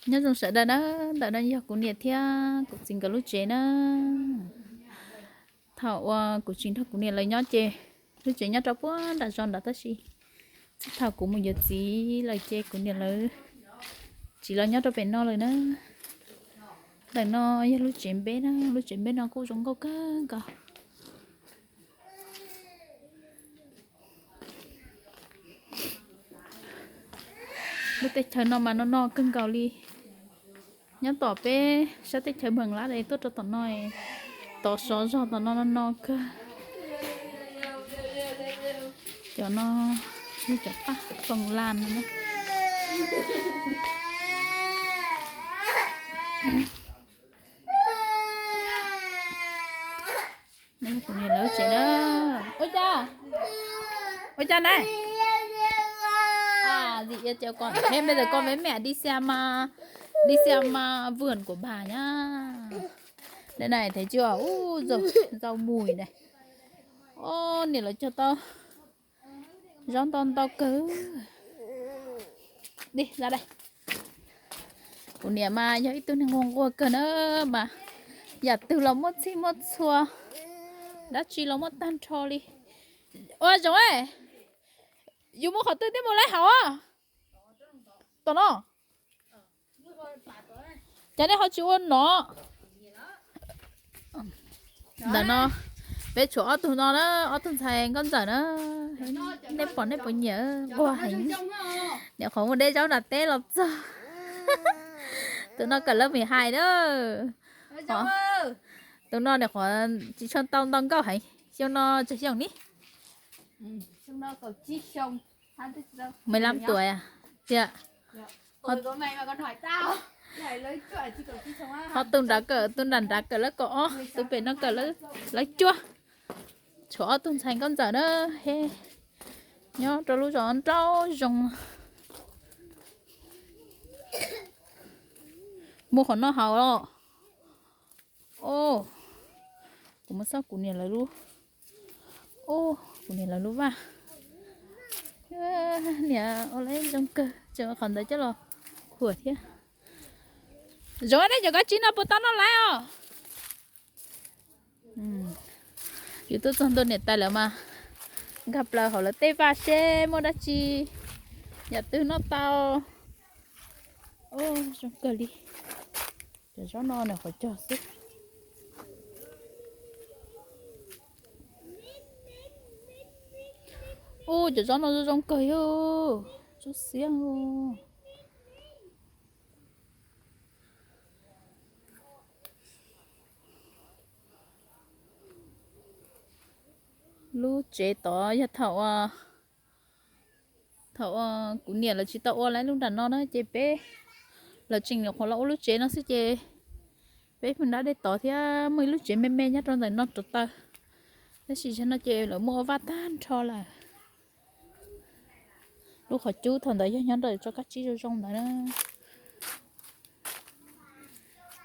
Nyob zoo sawv daws na, ntawm no yog kuv niam thiab kuv txiv nkawd lub tsev na. Thaum uas kuv tsis nrog kuv niam lawv nyob ces lub tsev nyob rau puag nram zos nrad tab sis txij thaum kuv mus yuav txiv lawm ces kuv niam lawv tsis los nyob rau pem no lawm na. Ntawm no yog lub tsev npeb na, lub tsev npeb no kuj zoo nkauj kawg nkaus. Lub teb chaws no mas no no kawg nkaus li. Nyob tom peb sab teb chaws Npawg Lab tuaj rau tom no, tov sov zog tom no no no kawg. Cov no yog cov paj foos las no. Kuv niam lawv tsev na. Ua cas? Ua cas na? Dì Yia kêu con, thế bây giờ con với mẹ đi xem, đi xem vườn của bà nhá. Đây này, thấy chưa? Ú, rau, rau mùi này. Ô, niam lawv cog tau zaub ntau ntau kawg. Đi ra đây. Kuv niam mas yog ib tug neeg nquag nquag kawg na, mas yam twg los muaj txhij muaj txhua, dab tsi los muaj tag nrho li. Ua zoo, yus muaj qhov twg thiaj mus laib hauv tom no? Cas nej ho tsis ua no? Ntawm no peb tshuav ob tug no na, ob tug ntxhais nkauj ntxawm na. Nej pom nej puas nyiam, nquag heev. Niam qhuav mus de zaub nram teb los txog. Tus no kawm lớp mười hai na. Tus no niam qhuav tsis tshua tau ntau nkauj heev, xyoo no tsawg xyoo ni? Mười lăm tuổi à? Tiag. Ho tus nrad kawm, tus nram nrad kawm lab kaum ob, tus pem no kawm lab cuaj. Tshuav ob tug ntxhais nkauj ntxawm na, he, nyob rau lub zos nraum zoov. Muaj qhov noj haus los. Os, kuv mus xauj kuv niam lawv lub, os, kuv niam lawv lub vaj. Niam ua lawv zoo kawg, tseem ua qhov ntawd coj los khuam thiab. Zoo, nej cov kab tsib no puas tau noj laib os? Yus tuaj txog ntua niam tais lawv mas nkag plaws hauv lawv tej vaj seb muaj dab tsi, yam twg noj tau. Os, zoo kawg li. Cov zaub no nws qhuav cog xwb. Ub, cov zaub no zoo zoo kawg yog zaub xiab. Lub tsev tod yog thaum, thaum kuv niam lawv tsis tau ua lawv lub nram no na ces peb, lawv tseem nyuam qhuav los ua lub tsev no xwb ces peb mus nrab dej tod thiab muaj ib lub tsev me me nyob rau ntawm no rau taw. Tab sis zaum no ces lawv muaj ua vaj tag nrho lawm. Lub qhov cub thaum ntawd yog nyob ntawm tso kab tsib zoo zoo ntawd na.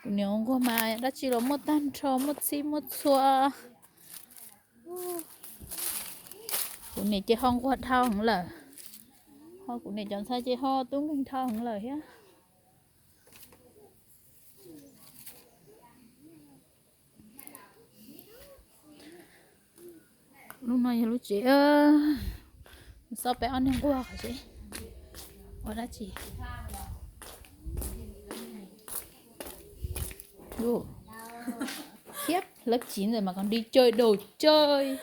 Kuv niam nquag mas dab tsi los muaj tag nrho, muaj txhij muaj txhua. Kuv niam ces ho nquag dhau heev lawm, ho kuv niam cov ntxhais ces ho tub nkeeg dhau heev lawm thiab. Lub no yog lub tsev, xauj peb ob niag nquag qhov tsev ua dab tsi. Thiab lớp chín rồi mà còn đi chơi đồ chơi.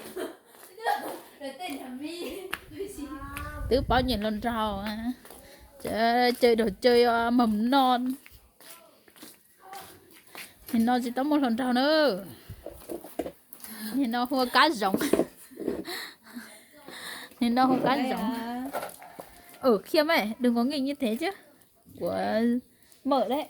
Twb paub nyiam hluas nraug, chơi đồ chơi mầm non. Nim no tsis tau muaj hluas nraug na. Nim no hu ua kab zoov. Nim no hu kab zoov. Khiêm ơi, đừng có nghịch như thế chứ. Của mợ đấy.